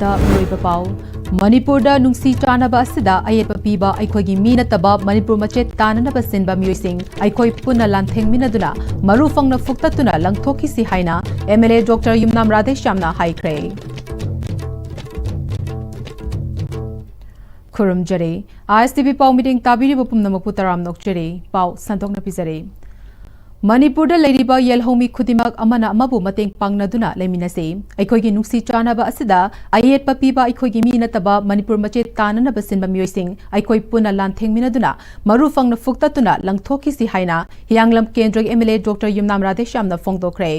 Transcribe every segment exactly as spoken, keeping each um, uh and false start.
ꯗ ꯃꯔꯨꯑꯣꯏꯕ ꯄꯥꯎ꯫ ꯃꯅꯤꯄꯨꯔꯗ ꯅꯨꯡꯁꯤ ꯆꯥꯟꯅꯕ ꯑꯁꯤꯗ ꯑꯌꯦꯠꯄ ꯄꯤꯕ ꯑꯩꯈꯣꯏꯒꯤ ꯃꯤ ꯅꯠꯇꯕ ꯃꯅꯤꯄꯨꯔ ꯃꯆꯦꯠ ꯇꯥꯅꯅꯕ ꯁꯤꯟꯕ ꯃꯤꯑꯣꯏꯁꯤꯡ ꯑꯩꯈꯣꯏ ꯄꯨꯟꯅ ꯂꯥꯟꯊꯦꯡꯃꯤꯟꯅꯗꯨꯅ ꯃꯔꯨ ꯐꯪꯅ ꯐꯨꯛꯇꯠꯇꯨꯅ ꯂꯪꯊꯣꯛꯈꯤꯁꯤ ꯍꯥꯏꯅ MLA Doctor ꯌꯨꯝꯅꯥꯝ ꯔꯥꯙꯦꯁ꯭ꯌꯥꯝꯅ ꯍꯥꯏꯈ꯭ꯔꯦ꯫ ꯈꯨꯔꯨꯝꯖꯔꯤ꯫ ISTV ꯄꯥꯎ ꯃꯤꯠꯌꯦꯡ ꯇꯥꯕꯤꯔꯤꯕ ꯄꯨꯝꯅꯃꯛꯄꯨ ꯇꯔꯥꯝꯅ ꯑꯣꯛꯆꯔꯤ꯫ ꯄꯥꯎ ꯁꯟꯗꯣꯛꯅ ꯄꯤꯖꯔꯤ꯫ ꯃꯅꯤꯄꯨꯔꯗ ꯂꯩꯔꯤꯕ ꯌꯦꯜꯍꯧꯃꯤ ꯈꯨꯗꯤꯡꯃꯛ ꯑꯃꯅ ꯑꯃꯕꯨ ꯃꯇꯦꯡ ꯄꯥꯡꯅꯗꯨꯅ ꯂꯩꯃꯤꯟꯅꯁꯤ꯫ ꯑꯩꯈꯣꯏꯒꯤ ꯅꯨꯡꯁꯤ ꯆꯥꯟꯅꯕ ꯑꯁꯤꯗ ꯑꯌꯦꯠꯄ ꯄꯤꯕ ꯑꯩꯈꯣꯏꯒꯤ ꯃꯤ ꯅꯠꯇꯕ ꯃꯅꯤꯄꯨꯔ ꯃꯆꯦꯠ ꯇꯥꯅꯅꯕ ꯁꯤꯟꯕ ꯃꯤꯑꯣꯏꯁꯤꯡ ꯑꯩꯈꯣꯏ ꯄꯨꯟꯅ ꯂꯥꯟꯊꯦꯡꯃꯤꯟꯅꯗꯨꯅ ꯃꯔꯨ ꯐꯪꯅ ꯐꯨꯛꯇꯠꯇꯨꯅ ꯂꯪꯊꯣꯛꯈꯤꯁꯤ ꯍꯥꯏꯅ ꯍꯤꯌꯥꯡꯂꯝ ꯀꯦꯟꯗ꯭ꯔꯒꯤ MLA Doctor ꯌꯨꯝꯅꯥꯝ ꯔꯥꯙꯦꯁ꯭ꯌꯥꯝꯅ ꯐꯣꯡꯗꯣꯛꯈ꯭ꯔꯦ꯫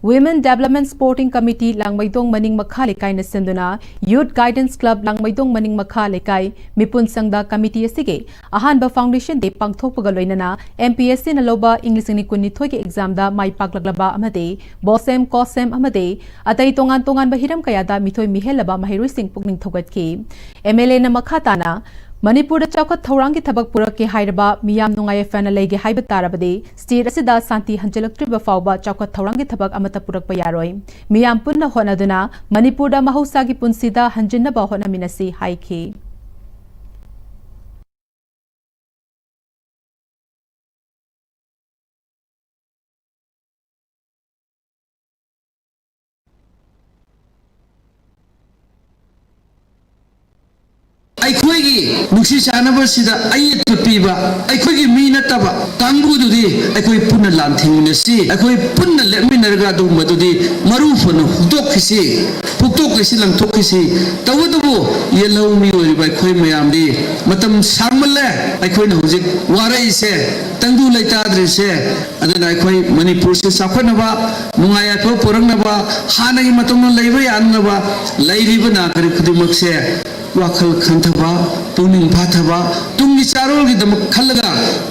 Women Development Sporting Committee ꯂꯥꯡꯃꯩꯗꯣꯡ ꯃꯅꯤꯡ ꯃꯈꯥ ꯂꯩꯀꯥꯏꯅ ꯁꯤꯟꯗꯨꯅ Youth Guidance Club ꯂꯥꯡꯃꯩꯗꯣꯡ ꯃꯅꯤꯡ ꯃꯈꯥ ꯂꯩꯀꯥꯏ ꯃꯤꯄꯨꯟ ꯁꯪꯗ committee ꯑꯁꯤꯒꯤ ꯑꯍꯥꯟꯕ foundation day ꯄꯥꯡꯊꯣꯛꯄꯒ ꯂꯣꯏꯅꯅ MPSCꯅ ꯂꯧꯕ ꯏꯪ ꯂꯤꯁꯤꯡ ꯑꯅꯤ ꯀꯨꯟꯅꯤꯊꯣꯏꯒꯤ examꯗ ꯃꯥꯏ ꯄꯥꯛꯂꯛꯂꯕ ꯑꯃꯗꯤ BOSEM, COSEM ꯑꯃꯗꯤ ꯑꯇꯩ ꯇꯣꯉꯥꯟ ꯇꯣꯉꯥꯟꯕ ꯍꯤꯔꯝ ꯀꯌꯥꯗ ꯃꯤꯊꯣꯏ ꯃꯤꯍꯦꯜꯂꯕ ꯃꯍꯩꯔꯣꯏꯁꯤꯡ ꯄꯨꯛꯅꯤꯡ ꯊꯧꯒꯠꯈꯤ꯫ MLAꯅ ꯃꯈꯥ ꯇꯥꯅ ꯃꯅꯤꯄꯨꯔꯗ ꯆꯥꯎꯈꯠ ꯊꯧꯔꯥꯡꯒꯤ ꯊꯕꯛ ꯄꯨꯔꯛꯀꯦ ꯍꯥꯏꯔꯕ, ꯃꯤꯌꯥꯝ ꯅꯨꯡꯉꯥꯏ ꯌꯥꯏꯐꯅ ꯂꯩꯒꯦ ꯍꯥꯏꯕ ꯇꯥꯔꯕꯗꯤ state ꯑꯁꯤꯗ ꯁꯥꯟꯇꯤ ꯍꯟꯖꯤꯜꯂꯛꯇ꯭ꯔꯤꯕ ꯐꯥꯎꯕ ꯆꯥꯎꯈꯠ ꯊꯧꯔꯥꯡꯒꯤ ꯊꯕꯛ ꯑꯃꯠꯇ ꯄꯨꯔꯛꯄ ꯌꯥꯔꯣꯏ꯫ ꯃꯤꯌꯥꯝ ꯄꯨꯟꯅ ꯍꯣꯠꯅꯗꯨꯅ ꯃꯅꯤꯄꯨꯔꯗ ꯃꯍꯧꯁꯥꯒꯤ ꯄꯨꯟꯁꯤꯗ ꯍꯟꯖꯤꯟꯅꯕ ꯍꯣꯠꯅꯃꯤꯟꯅꯁꯤ ꯍꯥꯏꯈꯤ꯫ ꯑꯩꯈꯣꯏꯒꯤ ꯅꯨꯡꯁꯤ ꯆꯥꯟꯅꯕꯁꯤꯗ ꯑꯌꯦꯠꯄ ꯄꯤꯕ ꯑꯩꯈꯣꯏꯒꯤ ꯃꯤ ꯅꯠꯇꯕ ꯀꯥꯡꯕꯨꯗꯨꯗꯤ ꯑꯩꯈꯣꯏ ꯄꯨꯟꯅ ꯂꯥꯟꯊꯦꯡꯃꯤꯟꯅꯁꯤ꯫ ꯑꯩꯈꯣꯏ ꯄꯨꯟꯅ ꯂꯦꯞꯃꯤꯟꯅꯔꯒ ꯑꯗꯨꯒꯨꯝꯕꯗꯨꯗꯤ ꯃꯔꯨ ꯐꯅ ꯍꯨꯟꯗꯣꯛꯈꯤꯁꯤ, ꯐꯨꯛꯇꯣꯛꯈꯤꯁꯤ, ꯂꯪꯊꯣꯛꯈꯤꯁꯤ꯫ ꯇꯧꯕꯇꯕꯨ ꯌꯦꯜꯍꯧ ꯃꯤꯑꯣꯏꯔꯤꯕ ꯑꯩꯈꯣꯏ ꯃꯌꯥꯝꯗꯤ ꯃꯇꯝ ꯁꯥꯡꯃꯜꯂꯦ ꯑꯩꯈꯣꯏꯅ ꯍꯧꯖꯤꯛ ꯋꯥꯔꯛꯏꯁꯦ, ꯇꯪꯗꯨ ꯂꯩꯇꯥꯗ꯭ꯔꯤꯁꯦ꯫ ꯑꯗꯨꯅ ꯑꯩꯈꯣꯏ ꯃꯅꯤꯄꯨꯔꯁꯤ ꯆꯥꯎꯈꯠꯅꯕ, ꯅꯨꯡꯉꯥꯏ ꯌꯥꯏꯐꯕ ꯄꯨꯔꯛꯅꯕ, ꯍꯥꯟꯅꯒꯤ ꯃꯇꯝꯗ ꯂꯩꯕ ꯌꯥꯅꯅꯕ ꯂꯩꯔꯤꯕ ꯅꯥꯒꯔꯤꯛ ꯈꯨꯗꯤꯡꯃꯛꯁꯦ ꯋꯥꯈꯜ ꯈꯟꯊꯕ, ꯄꯨꯛꯅꯤꯡ ꯐꯥꯊꯕ, ꯇꯨꯡꯒꯤ ꯆꯥꯔꯣꯜꯒꯤꯗꯃꯛ ꯈꯜꯂꯒ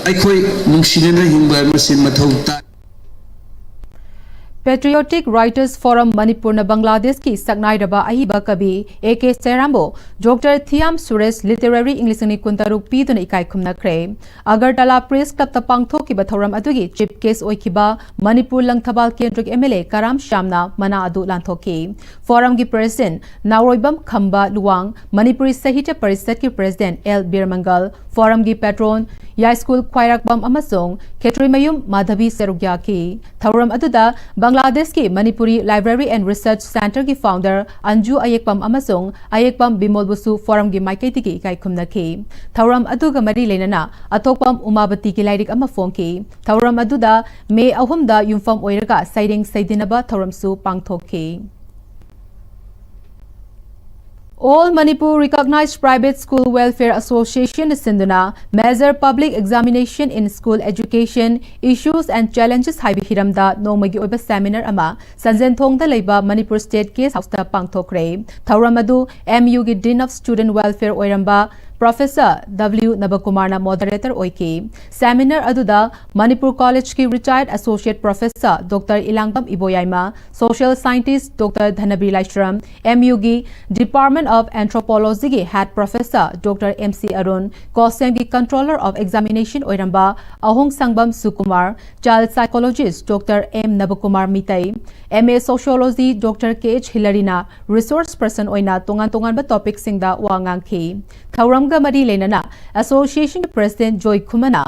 ꯑꯩꯈꯣꯏ ꯅꯨꯡꯁꯤꯅꯅ ꯍꯤꯡꯕ ꯍꯥꯏꯕꯁꯤ ꯃꯊꯧ ꯇꯥꯏ꯫ Patriotic Writers Forum ꯃꯅꯤꯄꯨꯔꯅ ꯕꯪꯒ꯭ꯂꯥꯗꯦꯁꯀꯤ ꯁꯛꯅꯥꯏꯔꯕ ꯑꯏꯕ ꯀꯕꯤ ꯑꯦ ꯀꯦ ꯁꯦꯔꯥꯝꯕꯨ doctor Thiyam Suresh Literary English ꯅꯤꯀꯨꯟ ꯇꯔꯨꯛ ꯄꯤꯗꯨꯅ ꯏꯀꯥꯏ ꯈꯨꯝꯅꯈ꯭ꯔꯦ꯫ ꯑꯒꯔꯇꯂꯥ ꯄ꯭ꯔꯦꯁ ꯀ꯭ꯂꯕꯇ ꯄꯥꯡꯊꯣꯛꯈꯤꯕ ꯊꯧꯔꯝ ꯑꯗꯨꯒꯤ ꯆꯤꯐ ꯒꯦꯁ ꯑꯣꯏꯈꯤꯕ ꯃꯅꯤꯄꯨꯔ ꯂꯪꯊꯕꯥꯜ ꯀꯦꯟꯗ꯭ꯔꯒꯤ ꯑꯦꯝ ꯑꯦꯜ ꯑꯦ ꯀꯔꯥꯝ ꯁ꯭ꯌꯥꯝꯅ ꯃꯅꯥ ꯑꯗꯨ ꯂꯥꯟꯊꯣꯛꯈꯤ꯫ ꯐꯣꯔꯝꯒꯤ ꯄ꯭ꯔꯦꯁꯤꯗꯦꯟꯠ ꯅꯥꯎꯔꯣꯏꯕꯝ ꯈꯝꯕ ꯂꯨꯋꯥꯡ, ꯃꯅꯤꯄꯨꯔꯤ ꯁꯥꯍꯤꯇ꯭ꯌ ꯄꯔꯤꯁꯠꯀꯤ ꯄ꯭ꯔꯦꯁꯤꯗꯦꯟꯠ ꯑꯦꯜ ꯕꯤꯔꯃꯪꯒꯜ, ꯐꯣꯔꯝꯒꯤ ꯄꯦꯇ꯭ꯔꯣꯟ ꯌꯥꯏꯁ꯭ꯀꯨꯜ ꯈ꯭ꯋꯥꯏꯔꯥꯛꯄꯝ ꯑꯃꯁꯨꯡ ꯈꯦꯇ꯭ꯔꯤꯃꯌꯨꯝ ꯃꯥꯙꯕꯤ ꯁꯔꯨꯛ ꯌꯥꯈꯤ꯫ ꯊꯧꯔꯝ ꯑꯗꯨꯗ ꯕꯪꯒ꯭ꯂꯥꯗꯦꯁꯀꯤ Manipuri Library and Research Centre ꯒꯤ founder ꯑꯟꯖꯨ ꯑꯌꯦꯛꯄꯝ ꯑꯃꯁꯨꯡ ꯑꯌꯦꯛꯄꯝ ꯕꯤꯃꯣꯜꯕꯨꯁꯨ ꯐꯣꯔꯝꯒꯤ ꯃꯥꯏꯀꯩꯗꯒꯤ ꯏꯀꯥꯏ ꯈꯨꯝꯅꯈꯤ꯫ ꯊꯧꯔꯝ ꯑꯗꯨꯒ ꯃꯔꯤ ꯂꯩꯅꯅ ꯑꯊꯣꯛꯄꯝ ꯎꯃꯥꯕꯇꯤꯒꯤ ꯂꯥꯏꯔꯤꯛ ꯑꯃ ꯐꯣꯡꯈꯤ꯫ ꯊꯧꯔꯝ ꯑꯗꯨꯗ ꯃꯦ ꯑꯍꯨꯝꯗ ꯌꯨꯝꯐꯝ ꯑꯣꯏꯔꯒ ꯁꯩꯔꯦꯡ ꯁꯩꯗꯤꯟꯅꯕ ꯊꯧꯔꯝꯁꯨ ꯄꯥꯡꯊꯣꯛꯈꯤ꯫ All Manipur Recognized Private School Welfare Association ꯅ ꯁꯤꯟꯗꯨꯅ Major Public Examination in School Education, Issues and Challenges ꯍꯥꯏꯕ ꯍꯤꯔꯝꯗ ꯅꯣꯡꯃꯒꯤ ꯑꯣꯏꯕ seminar ꯑꯃ ꯁꯟꯖꯦꯟꯊꯣꯡꯗ ꯂꯩꯕ Manipur State Guest House ꯇ ꯄꯥꯡꯊꯣꯛꯈ꯭ꯔꯦ꯫ ꯊꯧꯔꯝ ꯑꯗꯨ M U ꯒꯤ Dean of Student Welfare ꯑꯣꯏꯔꯝꯕ Professor W ꯅꯕꯀꯨꯃꯥꯔꯅ moderator ꯑꯣꯏꯈꯤ꯫ Seminar ꯑꯗꯨꯗ Manipur College ꯀꯤ retired Associate Professor doctor Elangbam Iboyaima, Social Scientist doctor Dhanabir Laishram, M U ꯒꯤ Department of Anthropology ꯒꯤ Head Professor doctor M C Arun, COHSEM ꯒꯤ Controller of Examination ꯑꯣꯏꯔꯝꯕ Ahongshangbam Sukumar, Child Psychologist doctor M Nabakumar Meitei, M A Sociology doctor K H ꯍꯤꯂꯔꯤꯅ resource person ꯑꯣꯏꯅ ꯇꯣꯉꯥꯟ ꯇꯣꯉꯥꯟꯕ topic ꯁꯤꯡꯗ ꯋꯥ ꯉꯥꯡꯈꯤ꯫ ꯊꯧꯔꯝꯒ ꯃꯔꯤ ꯂꯩꯅꯅ Association ꯒꯤ President ꯖꯣꯏ ꯈꯨꯃꯟꯅ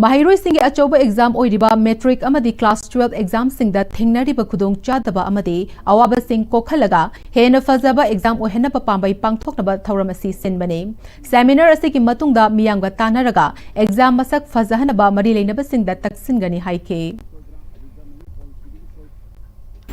ꯃꯍꯩꯔꯣꯏꯁꯤꯡꯒꯤ ꯑꯆꯧꯕ exam ꯑꯣꯏꯔꯤꯕ matric ꯑꯃꯗꯤ class twelve exam ꯁꯤꯡꯗ ꯊꯦꯡꯅꯔꯤꯕ ꯈꯨꯗꯣꯡꯆꯥꯗꯕ ꯑꯃꯗꯤ ꯑꯋꯥꯕꯁꯤꯡ ꯀꯣꯛꯍꯜꯂꯒ ꯍꯦꯟꯅ ꯐꯖꯕ exam ꯑꯣꯏꯍꯟꯅꯕ ꯄꯥꯝꯕꯩ ꯄꯥꯡꯊꯣꯛꯅꯕ ꯊꯧꯔꯝ ꯑꯁꯤ ꯁꯤꯟꯕꯅꯤ꯫ Seminar ꯑꯁꯤꯒꯤ ꯃꯇꯨꯡꯗ ꯃꯤꯌꯥꯝꯒ ꯇꯥꯟꯅꯔꯒ exam ꯃꯁꯛ ꯐꯖꯍꯟꯅꯕ ꯃꯔꯤ ꯂꯩꯅꯕꯁꯤꯡꯗ ꯇꯛꯁꯤꯟꯒꯅꯤ ꯍꯥꯏꯈꯤ꯫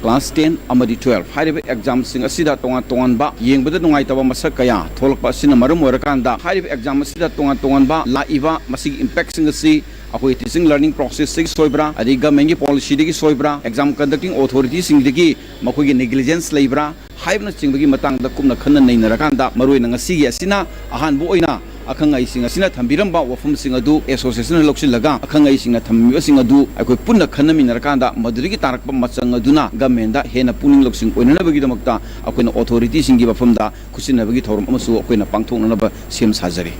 Class ten ꯑꯃꯗꯤ twelve ꯍꯥꯏꯔꯤꯕ exam ꯁꯤꯡ ꯑꯁꯤꯗ ꯇꯣꯉꯥꯟ ꯇꯣꯉꯥꯟꯕ ꯌꯦꯡꯕꯗ ꯅꯨꯡꯉꯥꯏꯇꯕ ꯃꯁꯛ ꯀꯌꯥ ꯊꯣꯛꯂꯛꯄ ꯑꯁꯤꯅ ꯃꯔꯝ ꯑꯣꯏꯔꯀꯥꯟꯗ, ꯍꯥꯏꯔꯤꯕ exam ꯑꯁꯤꯗ ꯇꯣꯉꯥꯟ ꯇꯣꯉꯥꯟꯕ ꯂꯥꯛꯏꯕ ꯃꯁꯤꯒꯤ impact ꯁꯤꯡ ꯑꯁꯤ ꯑꯩꯈꯣꯏ teaching learning process ꯇꯒꯤ ꯁꯣꯏꯕ꯭ꯔꯥ, ꯑꯗꯩ government ꯀꯤ policy ꯗꯒꯤ ꯁꯣꯏꯕ꯭ꯔꯥ, exam conducting authority ꯁꯤꯡꯗꯒꯤ ꯃꯈꯣꯏꯒꯤ negligence ꯂꯩꯕ꯭ꯔꯥ ꯍꯥꯏꯕꯅꯆꯤꯡꯕꯒꯤ ꯃꯇꯥꯡꯗ ꯀꯨꯞꯅ ꯈꯟꯅ ꯅꯩꯅꯔꯀꯥꯟꯗ, ꯃꯔꯨꯑꯣꯏꯅ ꯉꯁꯤꯒꯤ ꯑꯁꯤꯅ ꯑꯍꯥꯟꯕ ꯑꯣꯏꯅ ꯑꯈꯪ ꯑꯍꯩꯁꯤꯡ ꯑꯁꯤꯅ ꯊꯝꯕꯤꯔꯝꯕ ꯋꯥꯐꯝꯁꯤꯡ ꯑꯗꯨ association ꯅ ꯂꯧꯁꯤꯜꯂꯒ, ꯑꯈꯪ ꯑꯍꯩꯁꯤꯡꯅ ꯊꯝꯕꯤꯕꯁꯤꯡ ꯑꯗꯨ ꯑꯩꯈꯣꯏ ꯄꯨꯟꯅ ꯈꯟꯅꯃꯤꯟꯅꯔꯀꯥꯟꯗ, ꯃꯗꯨꯗꯒꯤ ꯇꯥꯔꯛꯄ ꯃꯆꯪ ꯑꯗꯨꯅ government ꯗ ꯍꯦꯟꯅ ꯄꯨꯛꯅꯤꯡ ꯂꯧꯁꯤꯡ ꯑꯣꯏꯅꯅꯕꯒꯤꯗꯃꯛꯇ ꯑꯩꯈꯣꯏꯅ authority ꯁꯤꯡꯒꯤ ꯃꯐꯝꯗ ꯈꯨꯠꯁꯤꯟꯅꯕꯒꯤ ꯊꯧꯔꯝ ꯑꯃꯁꯨ ꯑꯩꯈꯣꯏꯅ ꯄꯥꯡꯊꯣꯛꯅꯅꯕ ꯁꯦꯝ ꯁꯥꯖꯔꯤ꯫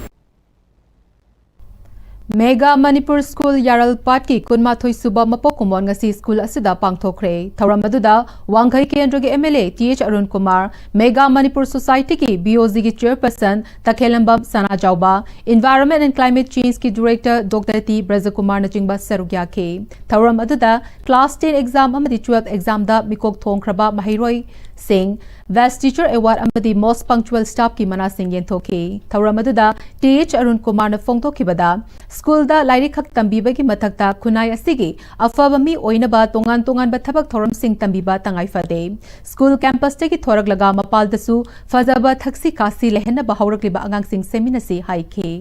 Mega Manipur School ꯌꯥꯔꯜꯄꯥꯠꯀꯤ ꯀꯨꯟꯃꯥꯊꯣꯏ ꯁꯨꯕ ꯃꯄꯣꯛ ꯀꯨꯝꯑꯣꯟ ꯉꯁꯤ school ꯑꯁꯤꯗ ꯄꯥꯡꯊꯣꯛꯈ꯭ꯔꯦ꯫ ꯊꯧꯔꯝ ꯑꯗꯨꯗ ꯋꯥꯡꯈꯩ ꯀꯦꯟꯗ꯭ꯔꯒꯤ M L A T H Arun Kumar, Mega Manipur Society ꯒꯤ B O G ꯒꯤ chairperson ꯇꯈꯦꯜꯂꯝꯕꯝ Sanajaoba, Environment and Climate Change ꯀꯤ director Doctor T ꯕ꯭ꯔꯖꯀꯨꯃꯥꯔꯅꯆꯤꯡꯕ ꯁꯔꯨꯛ ꯌꯥꯈꯤ꯫ ꯊꯧꯔꯝ ꯑꯗꯨꯗ class ten exam ꯑꯃꯗꯤ twelve exam ꯗ ꯃꯤꯀꯣꯛ ꯊꯣꯡꯈ꯭ꯔꯕ ꯃꯍꯩꯔꯣꯏꯁꯤꯡ Best Teacher Award ꯑꯃꯗꯤ Most Punctual Staff ꯀꯤ ꯃꯅꯥꯁꯤꯡ ꯌꯦꯟꯊꯣꯛꯈꯤ꯫ ꯊꯧꯔꯝ ꯑꯗꯨꯗ T H ꯑꯔꯨꯟ ꯀꯨꯃꯥꯔꯅ ꯐꯣꯡꯗꯣꯛꯈꯤꯕꯗ, school ꯗ ꯂꯥꯏꯔꯤꯛ ꯈꯛ ꯇꯝꯕꯤꯕꯒꯤ ꯃꯊꯛꯇ ꯈꯨꯟꯅꯥꯏ ꯑꯁꯤꯒꯤ ꯑꯐꯕ ꯃꯤ ꯑꯣꯏꯅꯕ ꯇꯣꯉꯥꯟ ꯇꯣꯉꯥꯟꯕ ꯊꯕꯛ ꯊꯧꯔꯝꯁꯤꯡ ꯇꯝꯕꯤꯕ ꯇꯉꯥꯏ ꯐꯗꯦ꯫ School campus ꯇꯒꯤ ꯊꯣꯔꯛꯂꯒ ꯃꯄꯥꯜꯗꯁꯨ ꯐꯖꯕ ꯊꯛꯁꯤ ꯈꯥꯁꯤ ꯂꯩꯍꯟꯅꯕ ꯍꯧꯔꯛꯂꯤꯕ ꯑꯉꯥꯡꯁꯤꯡ ꯁꯦꯝꯃꯤꯟꯅꯁꯤ ꯍꯥꯏꯈꯤ꯫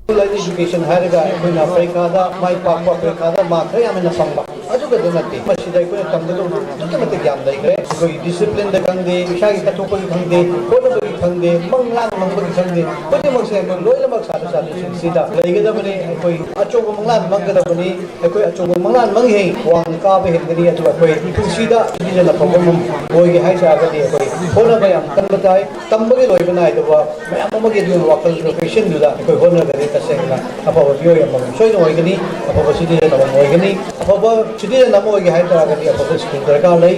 School education ꯍꯥꯏꯔꯒ ꯑꯩꯈꯣꯏꯅ ꯄꯔꯤꯈꯥꯗ ꯃꯥꯏ ꯄꯥꯛꯄ, ꯄꯔꯤꯈꯥꯗ mark ꯈꯔ ꯌꯥꯝ ꯍꯦꯟꯅ ꯐꯪꯕ, ꯑꯗꯨꯈꯛꯇ ꯅꯠꯇꯦ꯫ ꯃꯁꯤꯗ ꯑꯩꯈꯣꯏꯅ ꯇꯝꯒꯗꯧꯕ ꯑꯗꯨꯛꯀꯤ ꯃꯇꯤꯛ ꯌꯥꯝ ꯂꯩꯈ꯭ꯔꯦ꯫ ꯑꯩꯈꯣꯏ discipline ꯗ ꯈꯪꯗꯦ, ꯏꯁꯥꯒꯤ ꯀꯠꯊꯣꯛꯄꯒꯤ ꯈꯪꯗꯦ, ꯍꯣꯠꯅꯕꯒꯤ ꯈꯪꯗꯦ, ꯃꯪꯂꯥꯟ ꯃꯪꯕꯒꯤ ꯈꯪꯗꯦ, ꯈꯨꯗꯤꯡꯃꯛꯁꯦ ꯑꯩꯈꯣꯏ ꯂꯣꯏꯅꯃꯛ ꯁꯥꯇ꯭ꯔ ꯁꯥꯇ꯭ꯔꯤꯁꯤꯡꯁꯤꯗ ꯂꯩꯒꯗꯕꯅꯤ꯫ ꯑꯩꯈꯣꯏ ꯑꯆꯧꯕ ꯃꯪꯂꯥꯟ ꯃꯪꯒꯗꯕꯅꯤ꯫ ꯑꯩꯈꯣꯏ ꯑꯆꯧꯕ ꯃꯪꯂꯥꯟ ꯃꯪꯉꯤꯉꯩ ꯋꯥꯡꯅ ꯀꯥꯕ ꯍꯦꯟꯒꯅꯤ꯫ ꯑꯗꯨꯒ ꯑꯩꯈꯣꯏ ꯄꯨꯟꯁꯤꯗ citizen ꯑꯐꯕ ꯑꯃ ꯑꯣꯏꯒꯦ ꯍꯥꯏ ꯇꯥꯔꯒꯗꯤ ꯑꯩꯈꯣꯏ ꯍꯣꯠꯅꯕ ꯌꯥꯝ ꯀꯟꯕ ꯇꯥꯏ꯫ ꯇꯝꯕꯒꯤ ꯂꯣꯏꯕ ꯅꯥꯏꯗꯕ ꯃꯌꯥꯝ ꯑꯃꯒꯤ ꯑꯗꯨꯒꯤ ꯋꯥꯈꯜ ꯂꯧꯁꯤꯡꯗꯨꯗ ꯑꯩꯈꯣꯏ ꯍꯣꯠꯅꯔꯒꯗꯤ ꯇꯁꯦꯡꯅ ꯑꯐꯕ ꯃꯤꯑꯣꯏ ꯑꯃꯃꯝ ꯁꯣꯏꯗꯅ ꯑꯣꯏꯒꯅꯤ, ꯑꯐꯕ citizen ꯑꯃꯃꯝ ꯑꯣꯏꯒꯅꯤ꯫ ꯑꯐꯕ citizen ꯑꯃ ꯑꯣꯏꯒꯦ ꯍꯥꯏ ꯇꯥꯔꯒꯗꯤ ꯑꯐꯕ school ꯗꯔꯀꯥꯔ ꯂꯩ꯫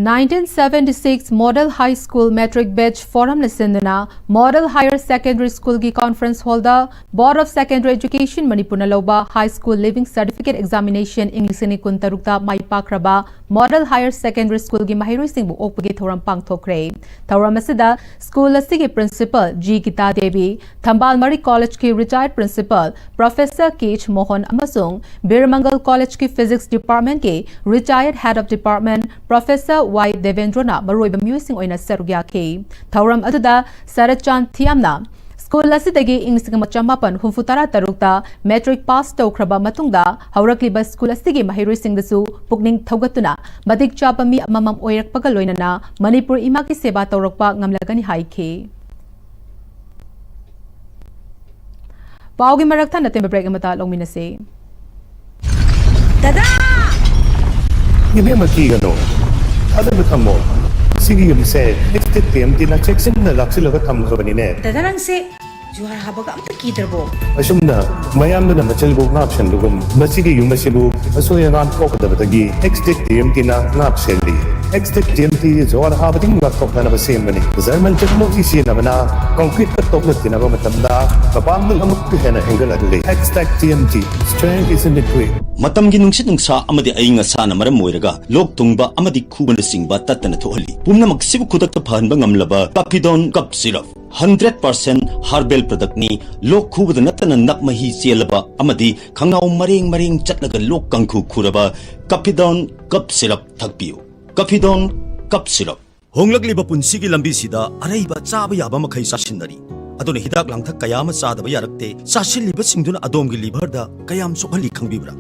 Nineteen seventy six Model High School Matric Batch Forum ꯅ ꯁꯤꯟꯗꯨꯅ Model Higher Secondary School ꯒꯤ conference hall the Board of Secondary Education ꯃꯅꯤꯄꯨꯔꯅ ꯂꯧꯕ High School Leaving Certificate Examination ꯏꯪ ꯂꯤꯁꯤꯡ ꯑꯅꯤ ꯀꯨꯟꯇꯔꯨꯛꯇ ꯃꯥꯏ ꯄꯥꯛꯈ꯭ꯔꯕ Model Higher Secondary School ꯒꯤ ꯃꯍꯩꯔꯣꯏꯁꯤꯡꯕꯨ ꯑꯣꯛꯄꯒꯤ ꯊꯧꯔꯝ ꯄꯥꯡꯊꯣꯛꯈ꯭ꯔꯦ꯫ ꯊꯧꯔꯝ ꯑꯁꯤꯗ school ꯑꯁꯤꯒꯤ principal G ꯒꯤꯇꯥ ꯗꯦꯕꯤ, ꯊꯝꯕꯥꯜ ꯃꯔꯤ College ꯀꯤ retired principal Professor K H Mohan ꯑꯃꯁꯨꯡ ꯕꯤꯔ ꯃꯪꯒꯜ College ꯀꯤ Physics Department ꯀꯤ retired Head of Department Professor Y ꯗꯦꯕꯦꯟꯗ꯭ꯔꯣꯅ ꯃꯔꯨꯑꯣꯏꯕ ꯃꯤꯑꯣꯏꯁꯤꯡ ꯑꯣꯏꯅ ꯁꯔꯨꯛ ꯌꯥꯈꯤ꯫ ꯊꯧꯔꯝ ꯑꯗꯨꯗ ꯁꯔꯠꯆꯥꯟ ꯊꯤꯌꯥꯝꯅ ꯁ꯭ꯀꯨꯜ ꯑꯁꯤꯗꯒꯤ ꯏꯪ ꯂꯤꯁꯤꯡ ꯑꯃ ꯆꯃꯥꯄꯟ ꯍꯨꯝꯐꯨ ꯇꯔꯥ ꯇꯔꯨꯛꯇ ꯃꯦꯇ꯭ꯔꯤꯛ ꯄꯥꯁ ꯇꯧꯈ꯭ꯔꯕ ꯃꯇꯨꯡꯗ ꯍꯧꯔꯛꯂꯤꯕ ꯁ꯭ꯀꯨꯜ ꯑꯁꯤꯒꯤ ꯃꯍꯩꯔꯣꯏꯁꯤꯡꯗꯁꯨ ꯄꯨꯛꯅꯤꯡ ꯊꯧꯒꯠꯇꯨꯅ ꯃꯇꯤꯛ ꯆꯥꯕ ꯃꯤ ꯑꯃꯃꯝ ꯑꯣꯏꯔꯛꯄꯒ ꯂꯣꯏꯅꯅ ꯃꯅꯤꯄꯨꯔ ꯏꯃꯥꯒꯤ ꯁꯦꯕꯥ ꯇꯧꯔꯛꯄ ꯉꯝꯂꯒꯅꯤ ꯍꯥꯏꯈꯤ꯫ ꯄꯥꯎꯒꯤ ꯃꯔꯛ ꯊꯠꯅ ꯇꯦꯟꯕ ꯕ꯭ꯔꯦꯛ ꯑꯃꯇ ꯂꯧꯃꯤꯟꯅꯁꯤ꯫ ꯗꯗꯥ! ꯏꯕꯦꯝꯃ, ꯀꯤꯒꯅꯨ, ꯊꯥꯖꯕ ꯊꯝꯃꯣ꯫ ꯁꯤꯒꯤ ꯌꯨꯝꯁꯦ ꯑꯦꯛꯁꯇꯦꯛ ꯇꯤ ꯑꯦꯝ ꯇꯤꯅ ꯆꯦꯛꯁꯤꯟꯅ ꯂꯥꯛꯁꯤꯜꯂꯒ ꯊꯝꯈ꯭ꯔꯕꯅꯤꯅꯦ꯫ ꯗꯗꯥ, ꯅꯪꯁꯦ ꯖꯨꯍꯥꯔ ꯍꯥꯕꯒ ꯑꯝꯇ ꯀꯤꯗ꯭ꯔꯕꯣ? ꯑꯁꯨꯝꯅ ꯃꯌꯥꯝꯗꯨꯅ ꯃꯆꯜꯕꯨ ꯉꯥꯛ ꯁꯦꯟꯕꯒꯨꯝ, ꯃꯁꯤꯒꯤ ꯌꯨꯝ ꯑꯁꯤꯕꯨ ꯑꯁꯣꯏ ꯑꯉꯥꯝ ꯊꯣꯛꯀꯗꯕꯗꯒꯤ ꯑꯦꯛꯁꯇꯦꯛ ꯇꯤ ꯑꯦꯝ ꯇꯤꯅ ꯉꯥꯛ ꯁꯦꯜꯂꯤ꯫ ꯑꯦꯛꯁꯇꯦꯛ ꯇꯤ ꯑꯦꯝ ꯇꯤ ꯖꯨꯍꯥꯔ ꯍꯥꯕꯗꯒꯤ ꯉꯥꯛꯊꯣꯛꯅꯅꯕ ꯁꯦꯝꯕꯅꯤ꯫ ꯖꯔꯃꯟ ꯇꯦꯛꯅꯣꯂꯣꯖꯤ ꯁꯤꯖꯤꯟꯅꯕꯅ ꯀꯪꯀ꯭ꯔꯤꯠꯀ ꯇꯣꯛꯅ ꯇꯤꯟꯅꯕ ꯃꯇꯝꯗ ꯃꯄꯥꯡꯒꯜ ꯑꯃꯨꯛꯀ ꯍꯦꯟꯅ ꯍꯦꯟꯒꯠꯍꯜꯂꯤ꯫ Extech T M T, strength is in the grit. ꯃꯇꯝꯒꯤ ꯅꯨꯡꯁꯤꯠ ꯅꯨꯡꯁꯥ ꯑꯃꯗꯤ ꯑꯏꯪ ꯑꯁꯥꯅ ꯃꯔꯝ ꯑꯣꯏꯔꯒ ꯂꯣꯛ ꯊꯨꯡꯕ ꯑꯃꯗꯤ ꯈꯨꯕꯅꯆꯤꯡꯕ ꯇꯠꯇꯅ ꯊꯣꯛꯍꯜꯂꯤ꯫ ꯄꯨꯝꯅꯃꯛꯁꯤꯕꯨ ꯈꯨꯗꯛꯇ ꯐꯍꯟꯕ ꯉꯝꯂꯕ ꯀꯐꯤꯗꯣꯟ ꯀꯞ ꯁꯤꯔꯞ, ꯍꯟꯗ꯭ꯔꯦꯠ ꯄꯥꯔꯁꯦꯟ ꯍꯔꯕꯦꯜ ꯄ꯭ꯔꯗꯛꯅꯤ꯫ ꯂꯣꯛ ꯈꯨꯕꯗ ꯅꯠꯇꯅ ꯅꯞ ꯃꯍꯤ ꯆꯦꯜꯂꯕ ꯑꯃꯗꯤ ꯈꯪꯅꯥꯎ ꯃꯔꯦꯡ ꯃꯔꯦꯡ ꯆꯠꯂꯒ ꯂꯣꯛ ꯀꯥꯡꯈꯨ ꯈꯨꯔꯕ ꯀꯐꯤꯗꯣꯟ ꯀꯞ ꯁꯤꯔꯞ ꯊꯛꯄꯤꯌꯨ꯫ ꯀꯐꯤꯗꯣꯟ ꯀꯞ ꯁꯤꯔꯞ꯫ ꯍꯣꯡꯂꯛꯂꯤꯕ ꯄꯨꯟꯁꯤꯒꯤ ꯂꯝꯕꯤꯁꯤꯗ ꯑꯔꯩꯕ ꯆꯥꯕ ꯌꯥꯕ ꯃꯈꯩ ꯆꯥꯁꯤꯟꯅꯔꯤ꯫ ꯑꯗꯨꯅ ꯍꯤꯗꯥꯛ ꯂꯥꯡꯊꯛ ꯀꯌꯥ ꯑꯃ ꯆꯥꯗꯕ ꯌꯥꯔꯛꯇꯦ꯫ ꯆꯥꯁꯤꯜꯂꯤꯕꯁꯤꯡꯗꯨꯅ ꯑꯗꯣꯝꯒꯤ ꯂꯤꯚꯔꯗ ꯀꯌꯥꯝ ꯁꯣꯛꯍꯜꯂꯤ ꯈꯪꯕꯤꯕ꯭ꯔꯥ?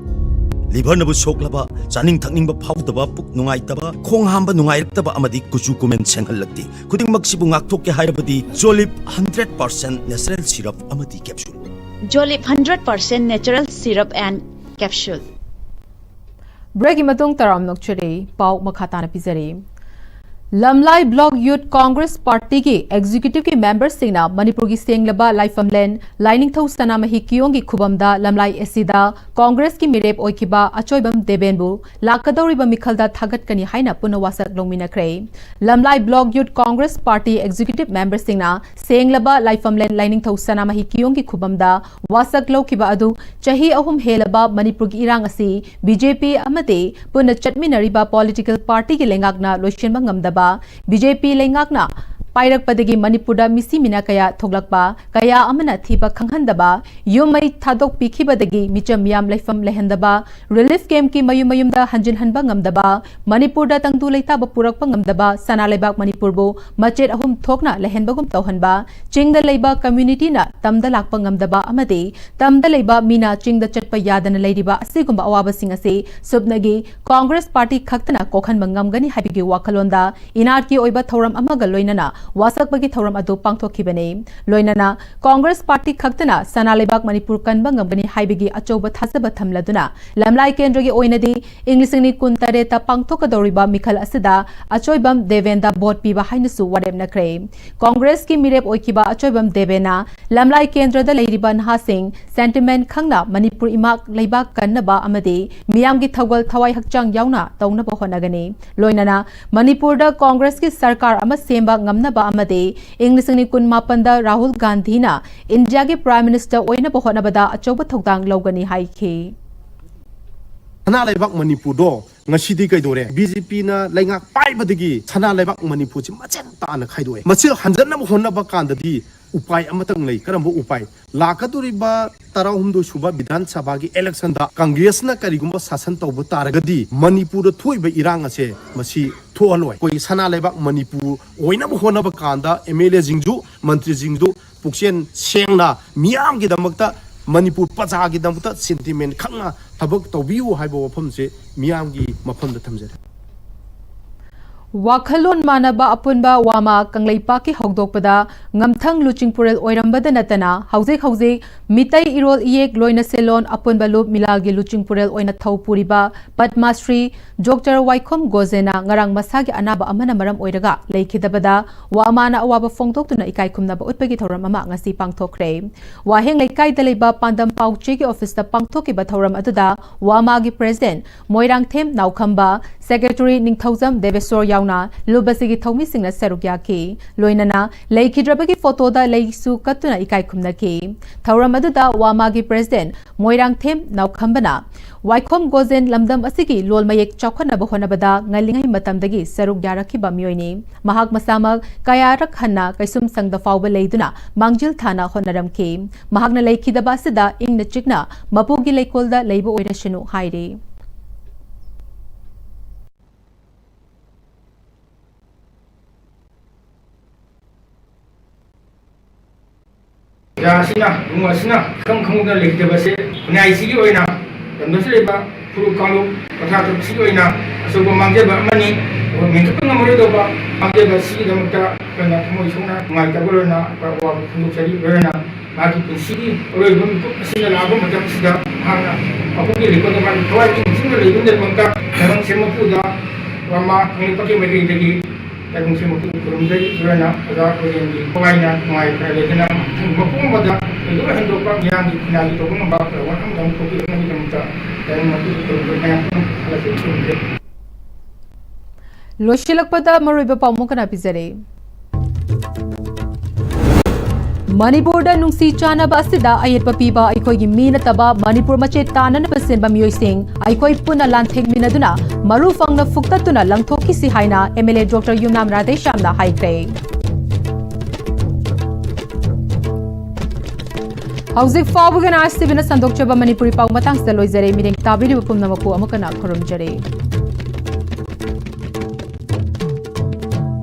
ꯂꯤꯚꯔꯅꯕꯨ ꯁꯣꯛꯂꯕ, ꯆꯥꯅꯤꯡ ꯊꯛꯅꯤꯡꯕ ꯐꯥꯎꯗꯕ, ꯄꯨꯛ ꯅꯨꯡꯉꯥꯏꯇꯕ, ꯈꯣꯡ ꯍꯥꯝꯕ ꯅꯨꯡꯉꯥꯏꯔꯛꯇꯕ ꯑꯃꯗꯤ ꯀꯨꯆꯨ ꯀꯨꯃꯦꯟ ꯁꯦꯡꯍꯜꯂꯛꯇꯦ꯫ ꯈꯨꯗꯤꯡꯃꯛꯁꯤꯕꯨ ꯉꯥꯛꯊꯣꯛꯀꯦ ꯍꯥꯏꯔꯕꯗꯤ ꯖꯣꯂꯤꯞ ꯍꯟꯗ꯭ꯔꯦꯠ ꯄꯥꯔꯁꯦꯟ ꯅꯦꯆꯔꯦꯜ ꯁꯤꯔꯞ ꯑꯃꯗꯤ capsule. Jolip hundred percent natural syrup and capsule. ꯕ꯭ꯔꯦꯛꯀꯤ ꯃꯇꯨꯡ ꯇꯔꯥꯝ ꯅꯣꯛꯆꯔꯤ꯫ ꯄꯥꯎ ꯃꯈꯥ ꯇꯥꯅ ꯄꯤꯖꯔꯤ꯫ ꯂꯝꯂꯥꯏ ꯕ꯭ꯂꯣꯛ ꯌꯨꯠ ꯀꯣꯡꯒ꯭ꯔꯦꯁ ꯄꯥꯔꯇꯤꯒꯤ ꯑꯦꯛꯖꯤꯀ꯭ꯌꯨꯇꯤꯚꯀꯤ ꯃꯦꯝꯕꯔꯁꯤꯡꯅ ꯃꯅꯤꯄꯨꯔꯒꯤ ꯁꯦꯡꯂꯕ ꯂꯥꯏꯐꯝꯂꯦꯟ ꯂꯥꯏꯅꯤꯡꯊꯧ ꯁꯅꯥꯃꯍꯤ ꯀꯤꯌꯣꯡꯒꯤ ꯈꯨꯕꯝꯗ ꯂꯝꯂꯥꯏ ꯑꯁꯤꯗ ꯀꯣꯡꯒ꯭ꯔꯦꯁꯀꯤ ꯃꯤꯔꯦꯞ ꯑꯣꯏꯈꯤꯕ ꯑꯆꯣꯏꯕꯝ ꯗꯦꯕꯦꯟꯕꯨ ꯂꯥꯛꯀꯗꯧꯔꯤꯕ ꯃꯤꯈꯜꯗ ꯊꯥꯒꯠꯀꯅꯤ ꯍꯥꯏꯅ ꯄꯨꯟꯅ ꯋꯥꯁꯛ ꯂꯧꯃꯤꯟꯅꯈ꯭ꯔꯦ꯫ ꯂꯝꯂꯥꯏ ꯕ꯭ꯂꯣꯛ ꯌꯨꯠ ꯀꯣꯡꯒ꯭ꯔꯦꯁ ꯄꯥꯔꯇꯤ ꯑꯦꯛꯖꯤꯀ꯭ꯌꯨꯇꯤꯚ ꯃꯦꯝꯕꯔꯁꯤꯡꯅ ꯁꯦꯡꯂꯕ ꯂꯥꯏꯐꯝꯂꯦꯟ ꯂꯥꯏꯅꯤꯡꯊꯧ ꯁꯅꯥꯃꯍꯤ ꯀꯤꯌꯣꯡꯒꯤ ꯈꯨꯕꯝꯗ ꯋꯥꯁꯛ ꯂꯧꯈꯤꯕ ꯑꯗꯨ ꯆꯍꯤ ꯑꯍꯨꯝ ꯍꯦꯜꯂꯕ ꯃꯅꯤꯄꯨꯔꯒꯤ ꯏꯔꯥꯡ ꯑꯁꯤ ꯕꯤ ꯖꯦ ꯄꯤ ꯑꯃꯗꯤ ꯄꯨꯟꯅ ꯆꯠꯃꯤꯟꯅꯔꯤꯕ ꯄꯣꯂꯤꯇꯤꯀꯦꯜ ꯄꯥꯔꯇꯤꯒꯤ ꯂꯩꯉꯥꯛꯅ ꯂꯣꯏꯁꯤꯟꯕ ꯉꯝꯗꯕ, ꯕꯤ ꯖꯦ ꯄꯤ ꯂꯩꯉꯥꯛꯅ ꯄꯥꯏꯔꯛꯄꯗꯒꯤ ꯃꯅꯤꯄꯨꯔꯗ ꯃꯤꯁꯤ ꯃꯤꯅꯥ ꯀꯌꯥ ꯊꯣꯛꯂꯛꯄ, ꯀꯌꯥ ꯑꯃꯅ ꯊꯤꯕ ꯈꯪꯍꯟꯗꯕ, ꯌꯨꯝ ꯃꯩ ꯊꯥꯗꯣꯛꯄꯤꯈꯤꯕꯗꯒꯤ ꯃꯤꯆꯝ ꯃꯤꯌꯥꯝ ꯂꯩꯐꯝ ꯂꯩꯍꯟꯗꯕ, relief camp ꯀꯤ ꯃꯌꯨꯝ ꯃꯌꯨꯝꯗ ꯍꯟꯖꯤꯟꯍꯟꯕ ꯉꯝꯗꯕ, ꯃꯅꯤꯄꯨꯔꯗ ꯇꯪꯗꯨ ꯂꯩꯇꯥꯕ ꯄꯨꯔꯛꯄ ꯉꯝꯗꯕ, ꯁꯅꯥ ꯂꯩꯕꯥꯛ ꯃꯅꯤꯄꯨꯔꯕꯨ ꯃꯆꯦꯠ ꯑꯍꯨꯝ ꯊꯣꯛꯅ ꯂꯩꯍꯟꯕꯒꯨꯝ ꯇꯧꯍꯟꯕ, ꯆꯤꯡꯗ ꯂꯩꯕ community ꯅ ꯇꯝꯗ ꯂꯥꯛꯄ ꯉꯝꯗꯕ ꯑꯃꯗꯤ ꯇꯝꯗ ꯂꯩꯕ ꯃꯤꯅ ꯆꯤꯡꯗ ꯆꯠꯄ ꯌꯥꯗꯅ ꯂꯩꯔꯤꯕ ꯑꯁꯤꯒꯨꯝꯕ ꯑꯋꯥꯕꯁꯤꯡ ꯑꯁꯤ ꯁꯨꯞꯅꯒꯤ ꯀꯣꯡꯒ꯭ꯔꯦꯁ ꯄꯥꯔꯇꯤ ꯈꯛꯇꯅ ꯀꯣꯛꯍꯟꯕ ꯉꯝꯒꯅꯤ ꯍꯥꯏꯕꯒꯤ ꯋꯥꯈꯜꯂꯣꯟꯗ ꯏꯅꯥꯠꯀꯤ ꯑꯣꯏꯕ ꯊꯧꯔꯝ ꯑꯃꯒ ꯂꯣꯏꯅꯅ ꯋꯥꯁꯛꯄꯒꯤ ꯊꯧꯔꯝ ꯑꯗꯨ ꯄꯥꯡꯊꯣꯛꯈꯤꯕꯅꯤ꯫ ꯂꯣꯏꯅꯅ ꯀꯣꯡꯒ꯭ꯔꯦꯁ ꯄꯥꯔꯇꯤ ꯈꯛꯇꯅ ꯁꯅꯥ ꯂꯩꯕꯥꯛ ꯃꯅꯤꯄꯨꯔ ꯀꯟꯕ ꯉꯝꯒꯅꯤ ꯍꯥꯏꯕꯒꯤ ꯑꯆꯧꯕ ꯊꯥꯖꯕ ꯊꯝꯂꯗꯨꯅ ꯂꯝꯂꯥꯏ ꯀꯦꯟꯗ꯭ꯔꯒꯤ ꯑꯣꯏꯅꯗꯤ ꯏꯪ ꯂꯤꯁꯤꯡ ꯑꯅꯤ ꯀꯨꯟ ꯇꯔꯦꯠꯇ ꯄꯥꯡꯊꯣꯛꯀꯗꯧꯔꯤꯕ ꯃꯤꯈꯜ ꯑꯁꯤꯗ ꯑꯆꯣꯏꯕꯝ ꯗꯦꯕꯦꯟꯗ ꯚꯣꯠ ꯄꯤꯕ ꯍꯥꯏꯅꯁꯨ ꯋꯥꯔꯦꯞꯅꯈ꯭ꯔꯦ꯫ ꯀꯣꯡꯒ꯭ꯔꯦꯁꯀꯤ ꯃꯤꯔꯦꯞ ꯑꯣꯏꯈꯤꯕ ꯑꯆꯣꯏꯕꯝ ꯗꯦꯕꯦꯅ ꯂꯝꯂꯥꯏ ꯀꯦꯟꯗ꯭ꯔꯗ ꯂꯩꯔꯤꯕ ꯅꯍꯥꯁꯤꯡ sentiment ꯈꯪꯅ ꯃꯅꯤꯄꯨꯔ ꯏꯃꯥ ꯂꯩꯕꯥꯛ ꯀꯟꯅꯕ ꯑꯃꯗꯤ ꯃꯤꯌꯥꯝꯒꯤ ꯊꯧꯒꯜ ꯊꯋꯥꯏ ꯍꯛꯆꯥꯡ ꯌꯥꯎꯅ ꯇꯧꯅꯕ ꯍꯣꯠꯅꯒꯅꯤ꯫ ꯂꯣꯏꯅꯅ ꯃꯅꯤꯄꯨꯔꯗ ꯀꯣꯡꯒ꯭ꯔꯦꯁꯀꯤ ꯁꯔꯀꯥꯔ ꯑꯃ ꯁꯦꯝꯕ ꯉꯝꯅꯕ ꯑꯃꯗꯤ ꯏꯪ ꯂꯤꯁꯤꯡ ꯑꯅꯤ ꯀꯨꯟ ꯃꯥꯄꯟꯗ ꯔꯥꯍꯨꯜ ꯒꯥꯟꯙꯤꯅ ꯏꯟꯗꯤꯌꯥꯒꯤ Prime Minister ꯑꯣꯏꯅꯕ ꯍꯣꯠꯅꯕꯗ ꯑꯆꯧꯕ ꯊꯧꯗꯥꯡ ꯂꯧꯒꯅꯤ ꯍꯥꯏꯈꯤ꯫ ꯁꯅꯥ ꯂꯩꯕꯥꯛ ꯃꯅꯤꯄꯨꯔꯗꯣ ꯉꯁꯤꯗꯤ ꯀꯩꯗꯧꯔꯦ? ꯕꯤ ꯖꯦ ꯄꯤꯅ ꯂꯩꯉꯥꯛ ꯄꯥꯏꯕꯗꯒꯤ ꯁꯅꯥ ꯂꯩꯕꯥꯛ ꯃꯅꯤꯄꯨꯔꯁꯤ ꯃꯆꯦꯠ ꯇꯥꯅ ꯈꯥꯏꯗꯣꯛꯑꯦ꯫ ꯃꯁꯤ ꯍꯟꯖꯟꯅꯕ ꯍꯣꯠꯅꯕ ꯀꯥꯟꯗꯗꯤ ꯎꯄꯥꯏ ꯑꯃꯇꯪ ꯂꯩ꯫ ꯀꯔꯝꯕ ꯎꯄꯥꯏ? ꯂꯥꯛꯀꯗꯧꯔꯤꯕ ꯇꯔꯥꯍꯨꯝꯗꯣꯏ ꯁꯨꯕ ꯕꯤꯙꯥꯟ ꯁꯚꯥꯒꯤ election ꯗ ꯀꯪꯒ꯭ꯔꯦꯁꯅ ꯀꯔꯤꯒꯨꯝꯕ ꯁꯥꯁꯟ ꯇꯧꯕ ꯇꯥꯔꯒꯗꯤ ꯃꯅꯤꯄꯨꯔꯗ ꯊꯣꯛꯏꯕ ꯏꯔꯥꯡ ꯑꯁꯦ ꯃꯁꯤ ꯊꯣꯛꯍꯜꯂꯣꯏ꯫ ꯑꯩꯈꯣꯏꯒꯤ ꯁꯅꯥ ꯂꯩꯕꯥꯛ ꯃꯅꯤꯄꯨꯔ ꯑꯣꯏꯅꯕ ꯍꯣꯠꯅꯕ ꯀꯥꯟꯗ M L A ꯁꯤꯡꯁꯨ, ꯃꯟꯇ꯭ꯔꯤꯁꯤꯡꯁꯨ ꯄꯨꯛꯆꯦꯜ ꯁꯦꯡꯅ ꯃꯤꯌꯥꯝꯒꯤꯗꯃꯛꯇ, ꯃꯅꯤꯄꯨꯔ ꯄ꯭ꯔꯖꯥꯒꯤꯗꯃꯛꯇ sentiment ꯈꯪꯅ ꯊꯕꯛ ꯇꯧꯕꯤꯌꯨ ꯍꯥꯏꯕ ꯋꯥꯐꯝꯁꯦ ꯃꯤꯌꯥꯝꯒꯤ ꯃꯐꯝꯗ ꯊꯝꯖꯔꯤ꯫ ꯋꯥꯈꯜꯂꯣꯟ ꯃꯥꯟꯅꯕ ꯑꯄꯨꯟꯕ ꯋꯥꯃꯥ ꯀꯪꯂꯩꯄꯥꯛꯀꯤ ꯍꯧꯗꯣꯛꯄꯗ ꯉꯝꯊꯪ ꯂꯨꯆꯤꯡꯄꯨꯔꯦꯜ ꯑꯣꯏꯔꯝꯕꯗ ꯅꯠꯇꯅ ꯍꯧꯖꯤꯛ ꯍꯧꯖꯤꯛ ꯃꯤꯇꯩ ꯏꯔꯣꯜ ꯏꯌꯦꯛ ꯂꯣꯏꯅ ꯁꯦꯜꯂꯣꯟ ꯑꯄꯨꯟꯕ ꯂꯨꯞ ꯃꯤꯂꯥꯒꯤ ꯂꯨꯆꯤꯡꯄꯨꯔꯦꯜ ꯑꯣꯏꯅ ꯊꯧ ꯄꯨꯔꯤꯕ ꯄꯗꯃ ꯁ꯭ꯔꯤ ꯗꯣꯛꯇꯔ ꯋꯥꯏꯈꯣꯝ ꯒꯣꯖꯦꯅ ꯉꯔꯥꯡ ꯃꯁꯥꯒꯤ ꯑꯅꯥꯕ ꯑꯃꯅ ꯃꯔꯝ ꯑꯣꯏꯔꯒ ꯂꯩꯈꯤꯗꯕꯗ ꯋꯥꯃꯥꯅ ꯑꯋꯥꯕ ꯐꯣꯡꯗꯣꯛꯇꯨꯅ ꯏꯀꯥꯏ ꯈꯨꯝꯅꯕ ꯎꯠꯄꯒꯤ ꯊꯧꯔꯝ ꯑꯃ ꯉꯁꯤ ꯄꯥꯡꯊꯣꯛꯈ꯭ꯔꯦ꯫ ꯋꯥꯍꯦꯡ ꯂꯩꯀꯥꯏꯗ ꯂꯩꯕ ꯄꯥꯟꯗꯝ ꯄꯥꯎꯆꯦꯒꯤ ꯑꯣꯐꯤꯁꯇ ꯄꯥꯡꯊꯣꯛꯈꯤꯕ ꯊꯧꯔꯝ ꯑꯗꯨꯗ ꯋꯥꯃꯥꯒꯤ president ꯃꯣꯏꯔꯥꯡꯊꯦꯝ ꯅꯥꯎꯈꯝꯕ, secretary ꯅꯤꯡꯊꯧꯖꯝ ꯗꯦꯕꯦꯁꯣꯔ ꯌꯥꯎꯅ ꯂꯨꯞ ꯑꯁꯤꯒꯤ ꯊꯧꯃꯤꯁꯤꯡꯅ ꯁꯔꯨꯛ ꯌꯥꯈꯤ꯫ ꯂꯣꯏꯅꯅ ꯂꯩꯈꯤꯗ꯭ꯔꯕꯒꯤ ꯐꯣꯇꯣꯗ ꯂꯩꯁꯨ ꯀꯠꯇꯨꯅ ꯏꯀꯥꯏ ꯈꯨꯝꯅꯈꯤ꯫ ꯊꯧꯔꯝ ꯑꯗꯨꯗ ꯋꯥꯃꯥꯒꯤ ꯄ꯭ꯔꯦꯁꯤꯗꯦꯟꯠ ꯃꯣꯏꯔꯥꯡꯊꯦꯝ ꯅꯥꯎꯈꯝꯕꯅ ꯋꯥꯏꯈꯣꯝ ꯒꯣꯖꯦꯟ ꯂꯝꯗꯝ ꯑꯁꯤꯒꯤ ꯂꯣꯜ ꯃꯌꯦꯛ ꯆꯥꯎꯈꯠꯅꯕ ꯍꯣꯠꯅꯕꯗ ꯉꯜꯂꯤꯉꯩ ꯃꯇꯝꯗꯒꯤ ꯁꯔꯨꯛ ꯌꯥꯔꯛꯈꯤꯕ ꯃꯤꯑꯣꯏꯅꯤ꯫ ꯃꯍꯥꯛ ꯃꯁꯥꯃꯛ ꯀꯌꯥꯔꯛ ꯍꯟꯅ ꯀꯩꯁꯨꯝꯁꯪꯗ ꯐꯥꯎꯕ ꯂꯩꯗꯨꯅ ꯃꯥꯡꯖꯤꯜ ꯊꯥꯅ ꯍꯣꯠꯅꯔꯝꯈꯤ꯫ ꯃꯍꯥꯛꯅ ꯂꯩꯈꯤꯗꯕ ꯑꯁꯤꯗ ꯏꯪꯅ ꯆꯤꯛꯅ ꯃꯄꯨꯒꯤ ꯂꯩꯀꯣꯜꯗ ꯂꯩꯕ ꯑꯣꯏꯔꯁꯅꯨ ꯍꯥꯏꯔꯤ꯫ ꯄ꯭ꯔꯖꯥ ꯑꯁꯤꯅ, ꯏꯃꯨꯡ ꯑꯁꯤꯅ ꯏꯈꯪ ꯈꯪꯍꯧꯗꯅ ꯂꯩꯈꯤꯗꯕꯁꯦ ꯈꯨꯟꯅꯥꯏꯁꯤꯒꯤ ꯑꯣꯏꯅ, ꯂꯝꯗꯝꯁꯤꯗ ꯂꯩꯕ ꯐꯨꯔꯨꯞ ꯀꯥꯡꯂꯨꯞ ꯄ꯭ꯔꯖꯥ ꯀꯥꯡꯂꯨꯞꯁꯤꯒꯤ ꯑꯣꯏꯅ ꯑꯆꯧꯕ ꯃꯥꯡꯖꯕ ꯑꯃꯅꯤ꯫ ꯑꯗꯨꯒ ꯃꯦꯟꯈꯠꯄ ꯉꯝꯃꯔꯣꯏꯗꯧꯕ ꯃꯥꯡꯖꯕ ꯑꯁꯤꯒꯤꯗꯃꯛꯇ ꯑꯩꯈꯣꯏꯅ ꯊꯃꯣꯏ ꯁꯣꯛꯅ ꯅꯨꯡꯉꯥꯏꯇꯕ ꯂꯣꯏꯅ ꯑꯋꯥꯕ ꯐꯣꯡꯗꯣꯛꯆꯔꯤ꯫ ꯂꯣꯏꯅꯅ ꯃꯍꯥꯛꯀꯤ ꯄꯨꯟꯁꯤꯒꯤ ꯑꯔꯣꯏꯕ ꯃꯤꯀꯨꯞ ꯑꯁꯤꯗ ꯂꯥꯛꯄ ꯃꯇꯝꯁꯤꯗ ꯃꯍꯥꯛꯅ ꯃꯄꯨꯒꯤ ꯂꯩꯀꯣꯜꯗ ꯃꯥꯒꯤ ꯊꯋꯥꯏ ꯄꯨꯛꯅꯤꯡ ꯆꯤꯡꯅ ꯂꯩꯕꯒꯤꯗꯃꯛꯇ ꯂꯥꯏꯕꯛꯁꯦ ꯃꯄꯨꯗ ꯋꯥꯃꯥ ꯈꯪꯂꯦꯟ ꯄꯥꯛꯀꯤ ꯃꯥꯏꯀꯩꯗꯒꯤ ꯂꯥꯏꯕꯛꯁꯦ ꯃꯄꯨ ꯈꯨꯔꯨꯝꯖꯔꯤ꯫ ꯂꯣꯏꯅꯅ ꯑꯣꯖꯥ ꯀꯣꯂꯦꯟꯒꯤ ꯊꯋꯥꯏꯅ ꯅꯨꯡꯉꯥꯏ ꯈꯔ ꯂꯩꯗꯅ ꯃꯊꯪ ꯃꯄꯨꯝ ꯑꯃꯗ ꯂꯣꯏ ꯍꯟꯗꯣꯛꯄ ꯃꯤꯌꯥꯝꯒꯤ ꯈꯨꯟꯅꯥꯏꯒꯤ ꯇꯧꯕ ꯉꯝꯕ ꯊꯧꯔꯝ ꯑꯃꯗ ꯑꯃꯨꯛ ꯊꯣꯛꯄꯤꯔꯛꯅꯕꯒꯤꯗꯃꯛꯇ ꯂꯥꯏꯕꯛ ꯃꯄꯨ ꯈꯨꯔꯨꯝꯖꯩ꯫ ꯃꯌꯥꯝ ꯄꯨꯝꯅꯃꯛ ꯍꯜꯂꯛꯄ ꯈꯨꯔꯨꯝꯖꯩ꯫ ꯂꯣꯏꯁꯤꯜꯂꯛꯄꯗ ꯃꯔꯨꯑꯣꯏꯕ ꯄꯥꯎ ꯑꯃꯨꯛ ꯍꯟꯅ ꯄꯤꯖꯔꯤ꯫ ꯃꯅꯤꯄꯨꯔꯗ ꯅꯨꯡꯁꯤ ꯆꯥꯟꯅꯕ ꯑꯁꯤꯗ ꯑꯌꯦꯠꯄ ꯄꯤꯕ ꯑꯩꯈꯣꯏꯒꯤ ꯃꯤ ꯅꯠꯇꯕ ꯃꯅꯤꯄꯨꯔ ꯃꯆꯦꯠ ꯇꯥꯅꯅꯕ ꯁꯤꯟꯕ ꯃꯤꯑꯣꯏꯁꯤꯡ ꯑꯩꯈꯣꯏ ꯄꯨꯟꯅ ꯂꯥꯟꯊꯦꯡꯃꯤꯟꯅꯗꯨꯅ ꯃꯔꯨ ꯐꯪꯅ ꯐꯨꯛꯇꯠꯇꯨꯅ ꯂꯪꯊꯣꯛꯈꯤꯁꯤ ꯍꯥꯏꯅ ꯑꯦꯝ ꯑꯦꯜ ꯑꯦ ꯗꯣꯛꯇꯔ ꯌꯨꯝꯅꯥꯝ ꯔꯥꯙꯦꯁ꯭ꯌꯥꯝꯅ ꯍꯥꯏꯈ꯭ꯔꯦ꯫ ꯍꯧꯖꯤꯛ ꯐꯥꯎꯕꯒꯤ ꯑꯦꯟ ꯑꯥꯏ ꯇꯤ ꯚꯤꯅ ꯁꯟꯗꯣꯛꯆꯕ ꯃꯅꯤꯄꯨꯔꯤ ꯄꯥꯎ ꯃꯇꯥꯡꯁꯤꯗ ꯂꯣꯏꯖꯔꯦ꯫ ꯃꯤꯠꯌꯦꯡ ꯇꯥꯕꯤꯔꯤꯕ ꯄꯨꯝꯅꯃꯛꯄꯨ ꯑꯃꯨꯛ ꯍꯟꯅ ꯈꯨꯔꯨꯝꯖꯔꯤ꯫